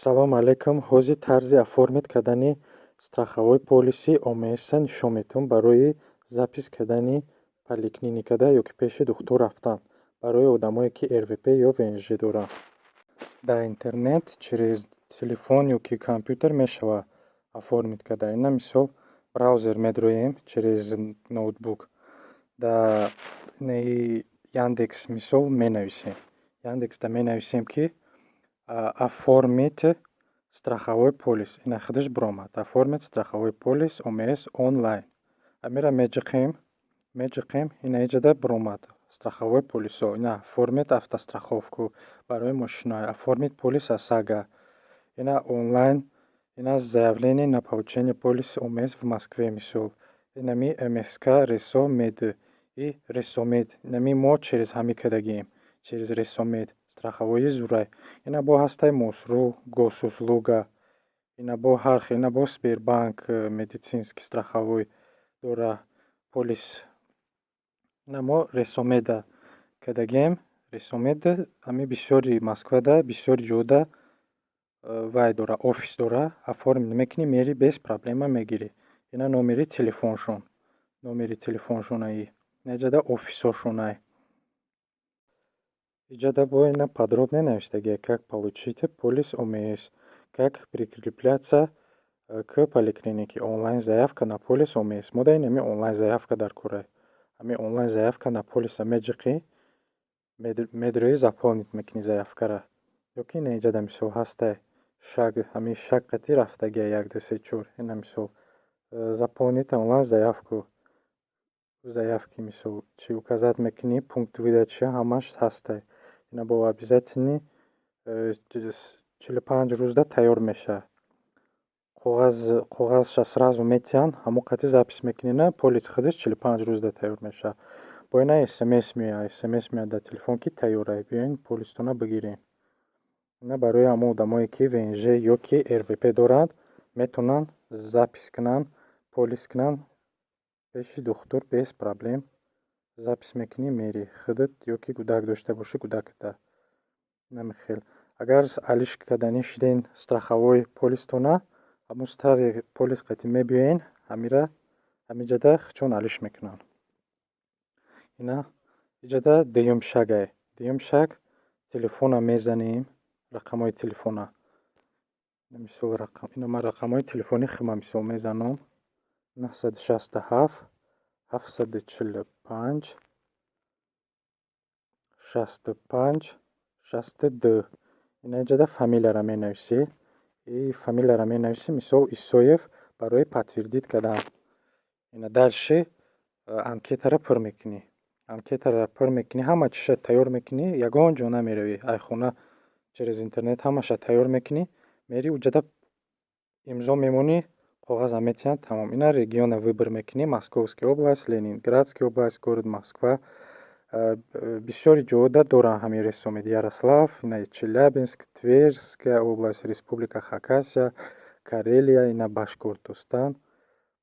Салом алейкум. Ҳозир тарзи оформить кардани страховой полиси ОМС-а нишон медиҳам барои запись кардани поликлиникада ё ки пеши духтур рафтан барои одамое, ки РВП ё ВНЖ доранд. Дар интернет через телефон ё ки компютер мешавад оформить карда. Ина, мисол, браузер медроем через ноутбук. Дар Яндекс, мисол, менависем. Яндексда менависем, ки «оформить страховой полис». Ина, худаш биромад: «Оформить страховой полис ОМС онлайн». Амира меҷиқем, меҷиқем. Ина, иҷода биромад страховой полисҳо. Ина, оформить автостраховку барои мошинаҳо, оформить полис ОСАГО, ина, онлайн, ина, заявление на получение полиса ОМС в Москве, мисол, инами МСК Ресо Мед и Ресомед. Инами мо через ҳами кардагием, через Ресомед, страховои зурай. Ина, бо ҳастай Мосру, Госуслуга, ина, бо ҳар хел, ина, бо Сбербанк медицинский страховой дора полис. Ина, мо Ресомеда кардагием. Ресомед ҳами бисёри Москвада, бисёри ҷода вай дора, офис дора. Оформить мекунӣ, мери, без проблема мегирӣ. Ина, номери телефоншон, номери телефоншонаи инаҷода офисҳошонай. Иҷода бо ина подробно навиштагиа: как получить полис ОМС, как прикрепляться к поликлинике, онлайн заявка на полис ОМС. Мо дар инами онлайн заявка дар корай. Ҳами онлайн заявка на полиса меҷиқӣ, медроӣ, заполнить мекунӣ заявкара. Ё ки ина, иҷода, мисол, ҳастай шаг, ҳамин шаг қати рафтагиа: як, ду, се, чор. Ина, мисол, заполнить онлайн заявку, заявки, мисол, чӣ указать мекунӣ, пункт выдачи, ҳамаш ҳастай. Ина, бо обязательный 45 рӯзда тайёр мешавад. Коғазша сразу метиҳанд, ҳамон қати запись мекунӣ, на полис худаш 45 рӯзда тайёр мешавад. Бо ина СМС меояд, СМС меояд дар телефон, ки тайёрай, биёен, полистона бигирен. Ина, барои ҳамон одамое, ки ВНЖ ё ки РВП доранд, метавонанд запись кунанд, полис кунанд пеши духтур без проблем. Запись мекунӣ, мерӣ худат ё ки кӯдак дошта бошӣ, кӯдаката. Намихел. Агар алиш карданӣ шуден страховой полистона, ҳамун старый полис қати мебиёен, ҳамира ҳамиҷода худшон алиш мекунанд. Ина, иҷода дуюм шагай. Дуюм шаг: телефона мезанем, рақамҳои телефона. Мисол, ина, ман рақамҳои телефони худма, мисол, мезанам: 967 745 65 62. Ина, иҷода фамилияро менависӣ. И фамилияро менависӣ, мисол, Исоев, барои подтвердить кардан. Ина, дальше анкетаро пур мекунӣ. Анкетаро пур мекунӣ, ҳама чизша тайёр мекунӣ, ягон ҷо намеравӣ. Ай хона через интернет ҳамаша тайёр мекунӣ, мери, уҷода имзо мемонӣ, коғаза метиҳанд, тамом. Ина, региона выбор мекунӣ: Московская область, Ленинградская область, город Москва. Бисёри ҷоҳода доранд ҳамин Ресомед: Ярослав, ина, Челябинск, Тверская область, Республика Хакасия, Карелия, ина, Башкортостан,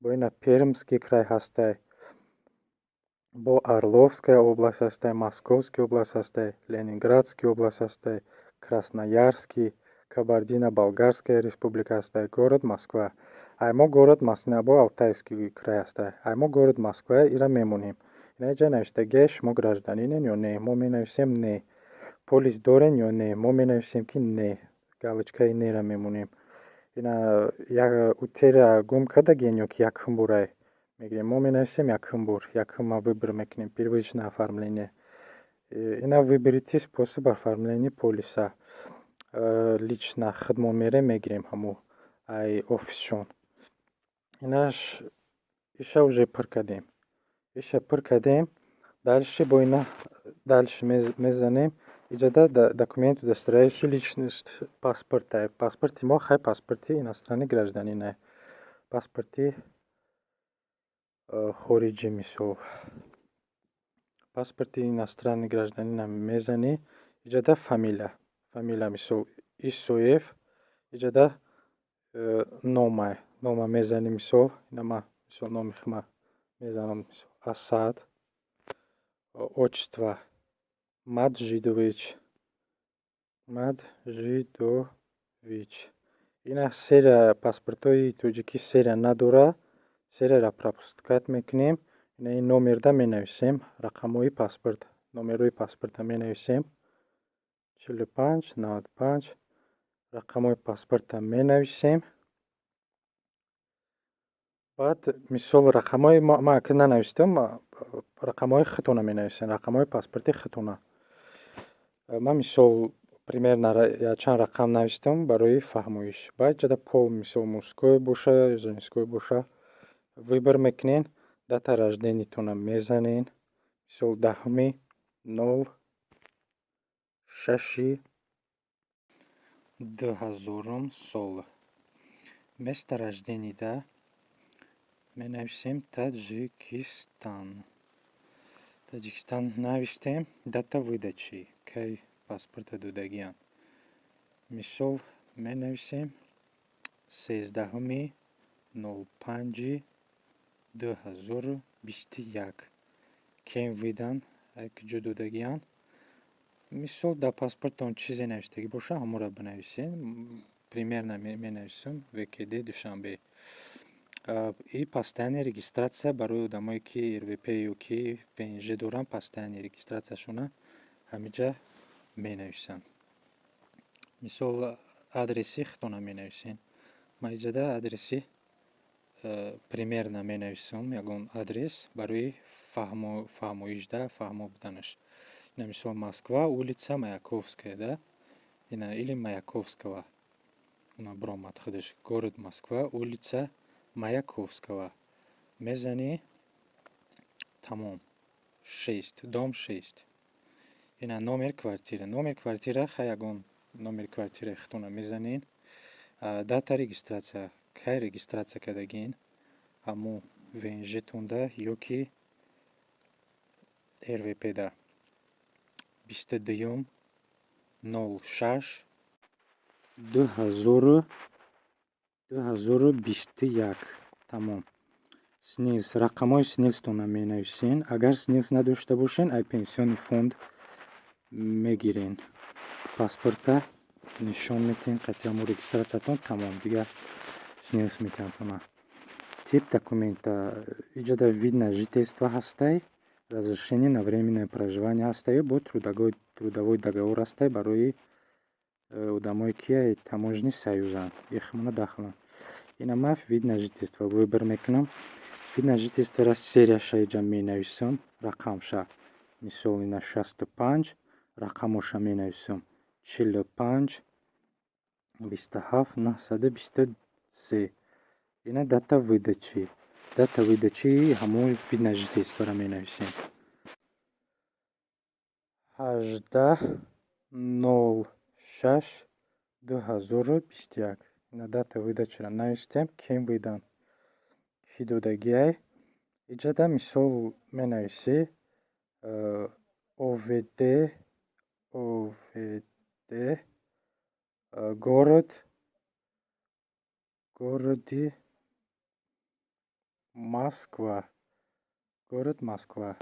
бо ина, Пермский край ҳастай, бо Орловская область ҳастай, Московская область ҳастай, Ленинградская область ҳастай, Красноярский, Кабардино Балкарская республика ҳастай, город Москва. Ай мо город, бо Алтайский край ҳастай. Ай мо город Москва, ира мемонем. Ина, иҷа навиштагиа: шумо гражданинен ё не? Мо менависем «не». Полис дорен ё не? Мо менависем, ки не, галочкаи нера мемонем. Ина, утера гум кардагиен ё ки якум борай мегирем? Мо менависем якум бор, якума выбор мекунем, первичное оформление. Ина, выберите способ оформления полиса. Лично худмон мерем, мегирем ҳамо ай офисшон. Инаш, иша уже пур кардем, иша пур кардем. Дальше бо ина дальше мезанем. Иҷода документ, удостоверяющий личность, паспорта. Паспорти мо хай паспорти иностранный гражданин, паспорти хориҷӣ, мисол, паспорти иностранный гражданина мезанӣ. Иҷода фамилия, фамилия, мисол, Исоев. Иҷода номай, нома мезанӣ, мисол, ина, ман, мисол, номи худма мезанам, мисол, Асад. Отчество Маджидович, Маджидович. Вич. Ина серия паспортҳои тоҷикӣ серия надора. Серияро пропускать мекунем. Ина ин номерда менависем, рақамҳои паспорт, номерҳои паспорта менависем. 45, 95, рақамҳои паспорта менависем. Баъд, мисол, рақамҳои ман ака нанавистам, рақамҳои худтона менависем, рақамҳои паспорти худтона. Ман, мисол, примерно якчанд рақам навистам барои фаҳмоиш. Баъд ҷада пол, мисол, мужской боша, женской боша, выбор мекунен, дата рождениятона мезанен, мисол, 10-06-2000 сол. Место рожденияда менависем Таҷикистан. Таҷикистан навистем. Дата выдачи, кай паспорта додагианд. Мисол, менависем 13-05-2021. Кем выдан, куҷо додагианд. Мисол, дар паспортон чизе навистагӣ боша, ҳамонро бинависед. Примерно менависам ВКД Душанбе. И постоянная регистрация барои одамое, ки РВП ё ки ВНЖ доранд, постоянная регистрацияшона ҳамиҷа менависанд. Мисол, адреси худтона менависед. Ман иҷода адреси примерно менависам, ягон адрес барои фаҳмоишда, фаҳмо буданаш. Ина, мисол, Москва, улица Маяковская, да, ина, или Маяковского. Уна биромад худаш, город Москва, улица Маяковского. Мезанӣ, тамом. Шесть, дом 6. Ина номер квартира. Номер квартира, хай, ягон номери квартираи худтона мезанед. Дата регистрация, кай регистрация кардагин, ҳамун ВНЖтонда ё ки РВПда. 22-06-2021. Тамом. СНИЛС, рақамҳои СНИЛСтонро менависен. Агар СНИЛС надошта бошен, ай пенсионный фонд мегирен. Паспорта нишон метиҳен қатъи ҳамун регистратсиятон, тамом, дигар СНИЛС метиҳанд. Тип документа иҷода вид на жительство ҳастай, разрешение на временное проживание ҳастай, бо трудовой договор ҳастай барои одамое, ки таможенный союзанд, ихмона дахланд. Ина ман вид на жительство выбор мекунам. Вид на жительствора серияша иҷа менависам, рақамша. Мисол, ина 65, рақамоша менависам 45, 27, 923. Ина дата выдачи. Дата выдачи ҳамон вид на жительствора менависем. 18-06-2021. Ина дата выдачиро навистем, кем выдан, кӣ додагиай. Иҷода, мисол, менависӣ ОВД, ОВД, город, городи Москва, город Москва.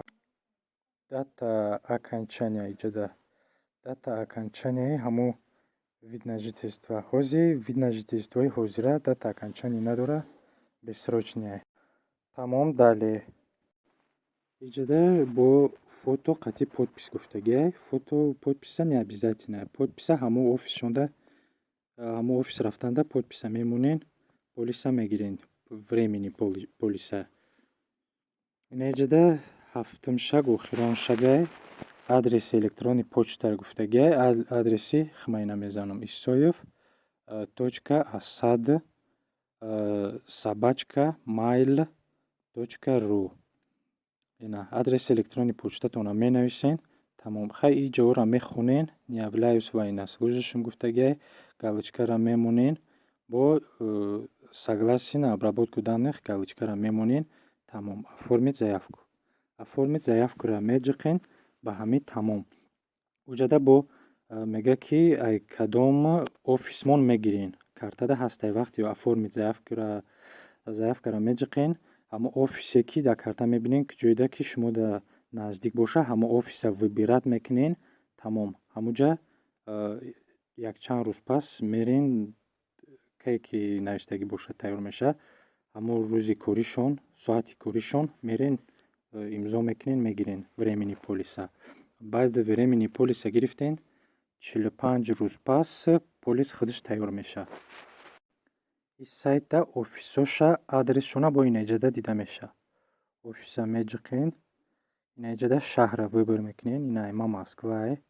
Дата окончания, иҷода дата окончанияи ҳамун вид на жительство. Ҳозир вид на жительствои ҳозира дата окончания надора, бессрочный. Тамом, далее. Иҷода бо фото қатъи подпись гуфтагиай. Фото, подписа не обязательно. Подписа ҳамун офисшонда, ҳамун офис рафтанда подписа мемонен, полиса мегирен, временный полиса. Ина иҷода ҳафтум шаг, охирон шагай, адреси электронный почтаро гуфтагиай. Адреси хмайна мезанам: Исоев.Асад@mail.ru. Ина адреси электронный почтатонро менависен, тамом. Хай, и ҷоҳоро мехонен, не являюсь военнослужащим гуфтагиай, галочкаро мемонен, бо согласие на обработку данных галочкаро мемонен, тамом. Оформить заявку. Оформить заявкуро меҷиқен, ба ҳамин тамом. Уҷада бо мегӯяд, ки ай кадом офисмон мегирен. Картада ҳастай, вақте оформить заявкаро меҷиқен, ҳамон офисе, ки дар карта мебинен, ки ҷойда, ки шумо наздик боша, ҳамон офиса выбирать мекунен, тамом. Ҳамунҷа. Якчанд рӯз пас мерен, кае ки навиштагӣ бошад, тайёр мешавад. Ҳамон рӯзи коришон, соати коришон мерен, имзо мекунен, мегирен временный полиса. Баъд временный полиса гирифтен, 45 рӯз пас полис худаш тайёр мешавад. Ин сайтда офисоша, адресшона бо инаҷада дида мешавад. Офиса меҷиқен, инаҷада шаҳрра выбор мекунен. Ина ма Москвае,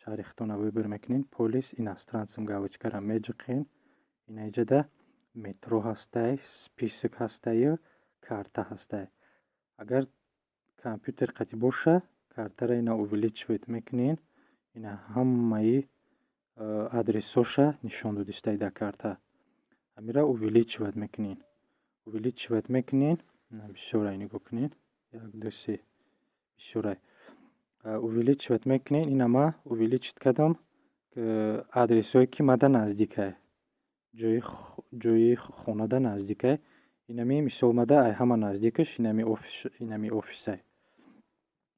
шаҳри худтона выбор мекунен. Полис иностранцам галочкара меҷиқен. Инаҷада метро ҳастай, список ҳастаю карта ҳастай. Агар компютер қатӣ боша, картаро ина увеличивать мекунен. Ина ҳамаи адресоша нишон додистай дар карта. Ҳамира увеличивать мекунен, увеличивать мекунен. Бисёрай, нигоҳ кунед, як, ду, се, бисёрай. Увеличивать мекунен. Ина ма увеличить кардам адресҳое, ки мада наздикай, ҷои хонада наздикай. Инами мисол мада ай ҳама наздикаш инами офис, инами офисай.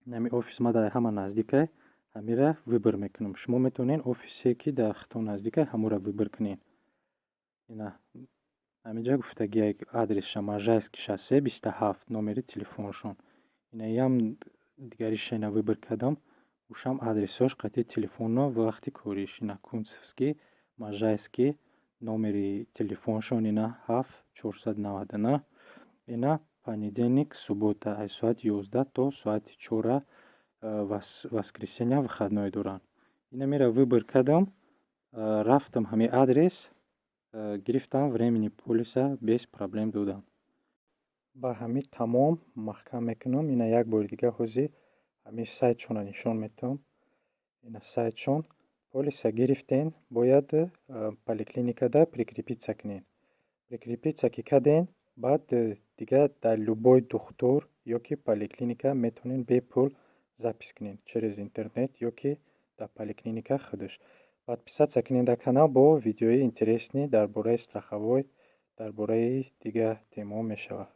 Инами офис мада ай ҳама наздикай, ҳамира выбор мекунам. Шумо метавонед офисе, ки дар худтон наздикай, ҳамонро выбор кунед. Ина ҳаминҷа гуфтагиай адресша: Можайский шоссе, 27, номери телефоншон. Инаям дигариша ина выбор кардам, ушам адресҳош қатъи телефону вақти кориш. Ина Кунцевский, Можайский, номери телефоншон ина 7 499. Ина понедельник, суббота аз соати 11 то соати 4, воскресенье выходной доранд. Инамиро выбор кардам, рафтам ҳамин адрес, гирифтам временный полиса, без проблем додам. Ба ҳамин тамом, маҳкам мекунам. Ина як бори дига ҳозир ҳамин сайтшонро нишон медиҳам. Ина сайтшон. Полиса гирифтен, бояд поликлиникада прикрепиться кунед. Прикрепиться ки карден, баъд дигар дар любой духтур ё ки поликлиника метавонед бепул запись кунед через интернет ё ки дар поликлиника худаш. Подписаться кунед дар канал, бо видеои интересный дар бораи страховой, дар бораи дигар темаҳо мешавад.